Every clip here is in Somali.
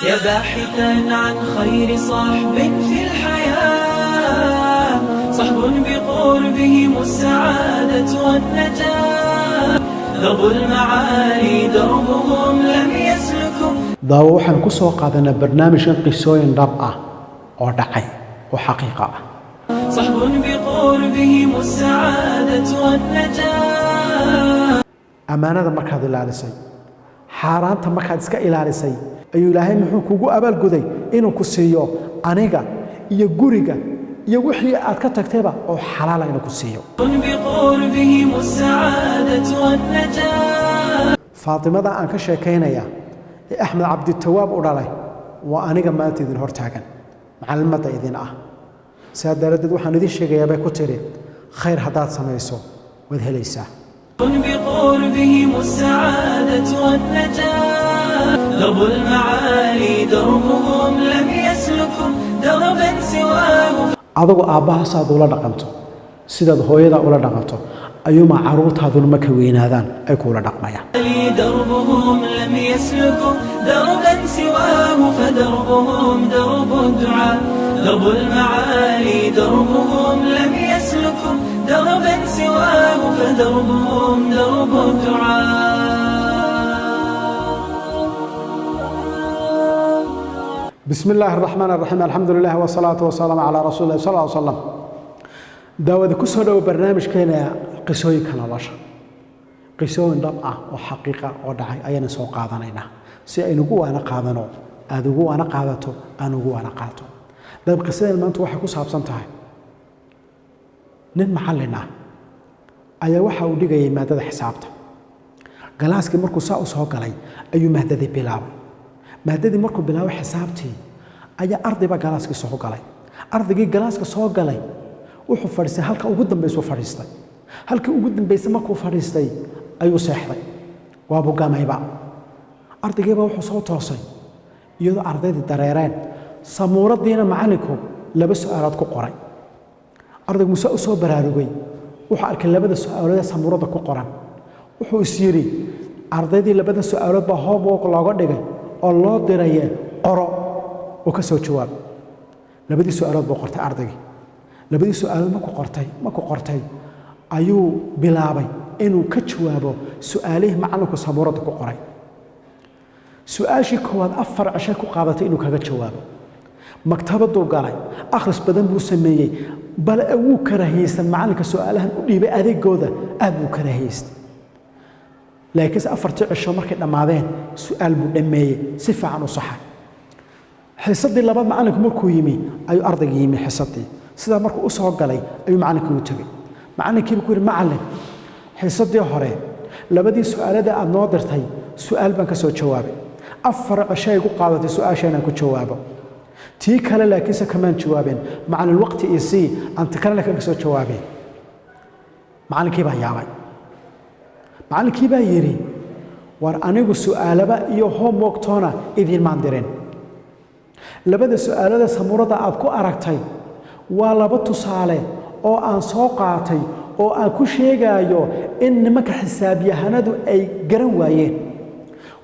يا باحثا عن خير صحب في الحياة، صحب بقربهم السعادة والنجاة، درب المعالي دربهم لم يسلكوا. Daawo, waxaan ku soo qaadanaa barnaamijkan qisooyin dhab ah oo dhacay oo xaqiiqa ah. صحب بقربهم السعادة والنجاة. Ammaanada markaad ilaalisay, xaaraanta markaad iska ilaalisay, ayuu Ilaahay muxuu kugu abaalguday? Inuu ku siiyo aniga iyo guriga iyo wixii aad ka tagtayba oo xalaala inuu ku siiyo. بقربهم السعادة والنجاة. Faatimada aan ka sheekaynaya ee Axmed Cabditawaab u dhalay waa aniga maanta idin hortaagan, macallimadda idin ah. Sidaa daraaddeed waxaan idin sheegayaa, bay ku tidhi, khayr haddaad samayso waad helaysaa. بقربهم السعادة والنجاة، درب المعالي دربهم لم يسلكوا دربا سواه. Adigu aabbaha saad ula dhaqanto, sidaad hooyada ula dhaqanto, ayuuma carruurtaaduna markay weynaadaan ay kuula dhaqmayaan. دربهم لم يسلكوا دربا سواه، فدربهم درب الدعاء، درب المعالي دربهم لم يسلكوا دربا سواه، فدربهم درب الدعاء. بسم الله الرحمن الرحيم، الحمد لله والصلاة والسلام على رسول الله صلى الله عليه وسلم. Daawada, ku soo dhowo barnaamijkeena qisooyinka nolosha. Qisooyin dhab ah oo xaqiiqa oo dhacay ayayna soo qaadanaynaa si aynugu waana qaadano, aada ugu waana qaadato, aan ugu waana qaato. Dab, qisadeen maanta waxay ku saabsan tahay nin macallin ah ayaa waxa uu dhigayay maadada xisaabta. Galaaskii markuu saa u soo galay ayuu maadadii bilaabay. Maadadii markuu bilaabay xisaabtii ayaa ardaybaa galaaskii soo galay. Ardaygii galaaska soo galay wuxuu fadhiistay halka ugu dambaysuu fadhiistay. Halkii ugu dambaysay markuu fadhiistay ayuu seexday, waabuu gamayba. Ardaygiiba wuxuu soo toosay iyadoo ardaydii dareereen, samuuradiina macallinku laba su'aalood ku qoray. Ardaygu muse u soo baraarugay, wuxuu arkay labada su'aalood ee samuuradda ku qoran. Wuxuu is yidhi, ardaydii labada su'aalood baa homework looga dhigay oo loo diraye, qoro oo ka soo jawaab. Labadii su'aalood buu qortay ardaygii. Labadii su'aalood markuu qortay ayuu bilaabay inuu ka jawaabo su'aalihii macallinku samuuradda ku qoray. Su-aashii koowaad 4 cisho ku qaadatay inuu kaga jawaabo. Maktabaduu galay, akhris badan buu sameeyey, bale wuu karaahiyeysan macallinka su-aalahan u dhiibay adeegooda, aad buu karaahiyeystay. Laakiinse 4tii cisho markay dhammaadeen su-aal buu dhammeeyey, si fiican u saxay. Xisadii labaad macallinku markuu yimi ayuu ardaygii yimi xisadii. Sidaa markuu u soo galay ayuu macallinkii u tegey. Macallinkiibu ku yidhi, "Macallin, xisadii hore labadii su-aalada aad noo dirtay su-aal baan ka soo jawaabay, 4 cisho ay ku qaadatay su-aasha inaan ku jawaabo. Tii kale laakiinse kamaan jawaabeen. Macallin, waqti iyo sii aan ti kalena kaga soo jawaabeen." Macallinkii baa yaabay. Macallinkii baa yidhi, "War anigu su'aalaba iyo homework toona idiinmaan dirin. Labada su'aalada samuurada aad ku aragtay waa laba tusaale oo aan soo qaatay oo aan ku sheegaayo in nimanka xisaabyahanadu ay garan waayeen.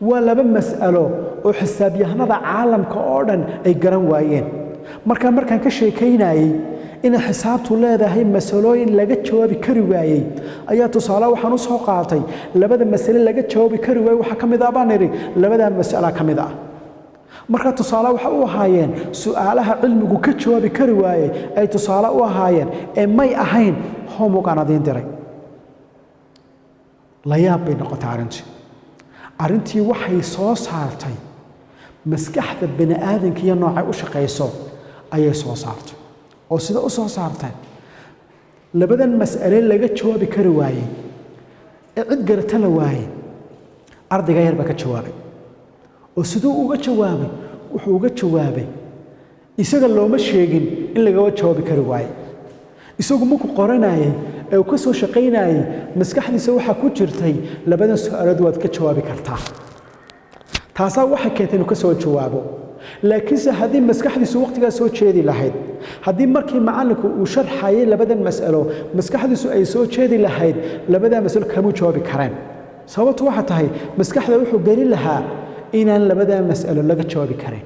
Waa laba mas'alo oo xisaabyahanada caalamka oo dhan ay garan waayeen. Marka markaan ka sheekaynayey inay xisaabtu leedahay masalooyin laga jawaabi kari waayey, ayaa tusaale waxaan u soo qaatay labada masale laga jawaabi kari waayey. Waxaa ka mid ah, baan idhi, labadaa mas'ala ka mid ah. Marka tusaale waxay u ahaayeen su'aalaha cilmigu ka jawaabi kari waayey ay tusaale u ahaayeen, ee may ahayn homework aan adiin diray." La yaab bay noqotay arrintii. Arrintii waxay soo saartay maskaxda bani aadamka iyo noocay u shaqayso ayay soo saartay. Oo sida u soo saartay? Labadan mas'ale laga jawaabi kari waayey ee cid garata la waayey, ardayga yar baa ka jawaabay. Oo siduu uga jawaabay? Wuxuu uga jawaabay, isaga looma sheegin in lagaga jawaabi kari waaye. Isagu markuu qoranayay ee uu ka soo shaqaynayay, maskaxdiisa waxaa ku jirtay labadan su-aalood waad ka jawaabi kartaa. Taasaa waxay keentay inuu ka soo jawaabo. Laakiinse haddii maskaxdiisu waqtigaa soo jeedi lahayd, haddii markii macallinku uu sharxayay labadan mas'alo maskaxdiisu ay soo jeedi lahayd, labadaa mas'alo kamuu jawaabi kareen. Sababtu waxaa tahay maskaxda wuxuu gelin lahaa Inaan labadaa mas'alo laga jawaabi karin.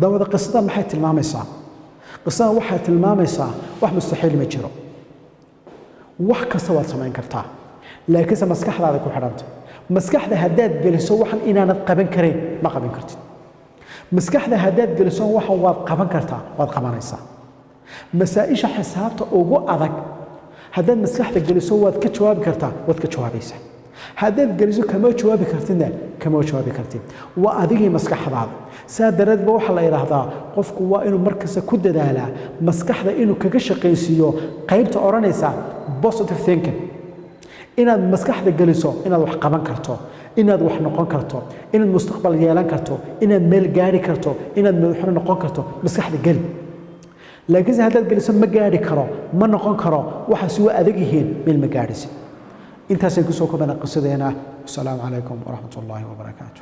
Dawada, qisada maxay tilmaamaysaa? Qisadan waxay tilmaamaysaa wax mustaxiil ma jiro. Wax kasta waad samayn kartaa, laakiinse maskaxdaada ku xidhanta. Maskaxda haddaad geliso waxan inaanad qaban karayn, ma qaban kartid. Maskaxda haddaad geliso waxan waad qaban kartaa, waad qabanaysaa. Masaa-isha xisaabta ugu adag haddaad maskaxda geliso waad ka jawaabi kartaa, waad ka jawaabaysaa. Haddaad geliso kama jawaabi kartidna, kama jawaabi kartid. Waa adigii maskaxdaada. Saa daradeed ba waxaa la yidhaahdaa qofku waa inuu markasta ku dadaalaa maskaxda inuu kaga shaqaysiiyo qaybta odhanaysa positive thinking, inaad maskaxda geliso inaad wax qaban karto, inaad wax noqon karto, inaad mustaqbal yeelan karto, inaad meel gaari karto, inaad madaxweyne noqon karto. Maskaxda geli. Laakiinse haddaad geliso ma gaari karo, ma noqon karo, waxaasi waa adag yihiin, meel ma gaadhisid. Intaasaan kusoo kobana qisadeena. Wasalaamu calaykum waraxmat ullaahi wabarakaatu.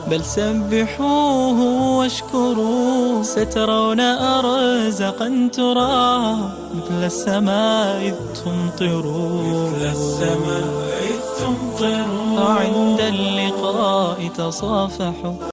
بل سبحوه واشكروه، سترون أرزقا تراه مثل السماء إذ تمطروا، مثل السماء إذ تمطروا. عند اللقاء تصافحوا.